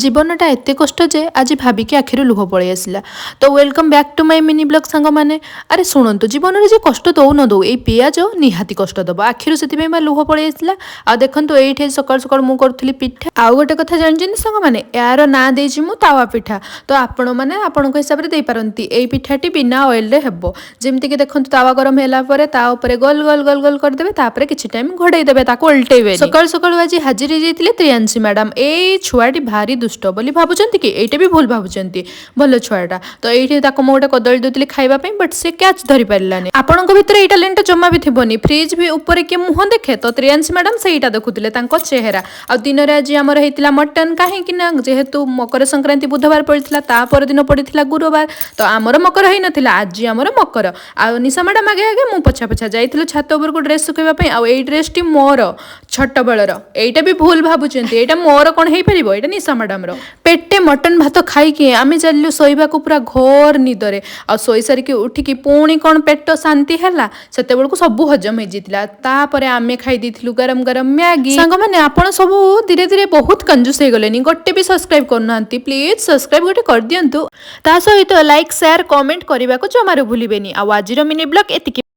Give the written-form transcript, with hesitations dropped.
ଜୀବନଟା ଏତେ କଷ୍ଟ ଯେ ଆଜି ଭାବିକି ଆଖିରୁ ଲୁହ ପଳେଇ ଆସିଲା। ତ welcome back to my mini vlog, ସାଙ୍ଗମାନେ। ଆରେ ଶୁଣନ୍ତୁ, ଜୀବନରେ ଯେ କଷ୍ଟ ଦଉ ନ ଦଉ, ଏଇ ପିଆଜ ନିହାତି କଷ୍ଟ ଦେବ ଆଖିରୁ। ସେଥିପାଇଁ ବା ଲୁହ ପଳେଇ ଆସିଲା। ଆଉ ଦେଖନ୍ତୁ, ଏଇଠି ସକାଳୁ ସକାଳୁ ମୁଁ କରୁଥିଲି ପିଠା। ଆଉ ଗୋଟେ କଥା ଜାଣିଛନ୍ତି ସାଙ୍ଗମାନେ, ଏହାର ନାଁ ଦେଇଛି ମୁଁ ତାୱା ପିଠା। ତ ଆପଣମାନେ ଆପଣଙ୍କ ହିସାବରେ ଦେଇପାରନ୍ତି। ଏଇ ପିଠାଟି ବିନା ଅଏଲରେ ହେବ। ଯେମିତିକି ଦେଖନ୍ତୁ, ତାୱା ଗରମ ହେଲା ପରେ ତା ଉପରେ ଗୋଲ ଗୋଲ ଗୋଲ ଗୋଲ କରିଦେବେ, ତାପରେ କିଛି ଟାଇମ୍ ଘୋଡ଼େଇ ଦେବେ, ତାକୁ ଓଲଟେଇବେ। ସକାଳୁ ସକାଳୁ ଆଜି ହାଜିର ହେଇଯାଇଥିଲେ ତ୍ରିୟାଂଶୀ ମ୍ୟାଡାମ। ଏଇ ଛୁଆଟି ଭାରି ଦୁଷ୍ଟ ବୋଲି ଭାବୁଛନ୍ତି କି? ଏଇଟା ବି ଭୁଲ ଭାବୁଛନ୍ତି, ଭଲ ଛୁଆଟା। ତ ଏଇଠି ତାକୁ ମୁଁ ଗୋଟେ କଦଳୀ ଦଉଥିଲି ଖାଇବା ପାଇଁ, ବଟ୍ ସେ କ୍ୟାଚ୍ ଧରି ପାରିଲାନି। ଆପଣଙ୍କ ଭିତରେ ଏଇ ଟ୍ୟାଲେଣ୍ଟଟା ଜମା ବି ଥିବନି। ଫ୍ରିଜ୍ ବି ଉପରେ କିଏ ମୁହଁ ଦେଖେ? ତ ତ୍ରିୟାଂଶୀ ମ୍ୟାଡାମ ସେଇଟା ଦେଖୁଥିଲେ, ତାଙ୍କ ଚେହେରା। ଆଉ ଦିନରେ ଆଜି ଆମର ହେଇଥିଲା ମଟନ, କାହିଁକି ନା ଯେହେତୁ ମକର ସଂକ୍ରାନ୍ତି ବୁଧବାର ପଡ଼ିଥିଲା, ତା ପରଦିନ ପଡ଼ିଥିଲା ଗୁରୁବାର, ତ ଆମର ମକର ହେଇନଥିଲା। ଆଜି ଆମର ମକର। ଆଉ ନିଶା ମ୍ୟାଡାମ ଆଗେ ଆଗେ, ମୁଁ ପଛା ପଛା ଯାଇଥିଲୁ ଛାତ ଉପରକୁ ଡ୍ରେସ୍ ଶୁଖେଇବା ପାଇଁ। ଆଉ ଏଇ ଡ୍ରେସଟି ମୋର ଛୋଟବେଳର। ଏଇଟା ବି ଭୁଲ ଭାବୁଛନ୍ତି, ଏଇଟା ମୋର କ'ଣ ହେଇପାରିବ? ଏଇଟା ନିଶା ମ୍ୟାଡାମର। ପେଟେ ମଟନ ଭାତ ଖାଇକି ଆମେ ଚାଲିଲୁ ଶୋଇବାକୁ ପୁରା ଘୋର ନିଦରେ। ଆଉ ଶୋଇ ସାରିକି ଉଠିକି ପୁଣି କ'ଣ ପେଟ ଶାନ୍ତି ହେଲା? ସେତେବେଳକୁ ସବୁ ହଜମ ହେଇଯାଇଥିଲା। ତାପରେ ଆମେ ଖାଇ ଦେଇଥିଲୁ ଗରମ ଗରମ ମ୍ୟାଗି। ସାଙ୍ଗମାନେ, ଆପଣ ସବୁ ଧୀରେ ଧୀରେ ବହୁତ କଞ୍ଜୁସ ହେଇଗଲେନି, ଗୋଟେ ବି ସବସ୍କ୍ରାଇବ କରୁନାହାନ୍ତି। ପ୍ଲିଜ୍ ସବସ୍କ୍ରାଇବ ଗୋଟେ କରିଦିଅନ୍ତୁ। ତା ସହିତ ଲାଇକ୍, ସେୟାର, କମେଣ୍ଟ କରିବାକୁ ଜମାରୁ ଭୁଲିବେନି। ଆଉ ଆଜିର ମିନି ବ୍ଲଗ ଏତିକି।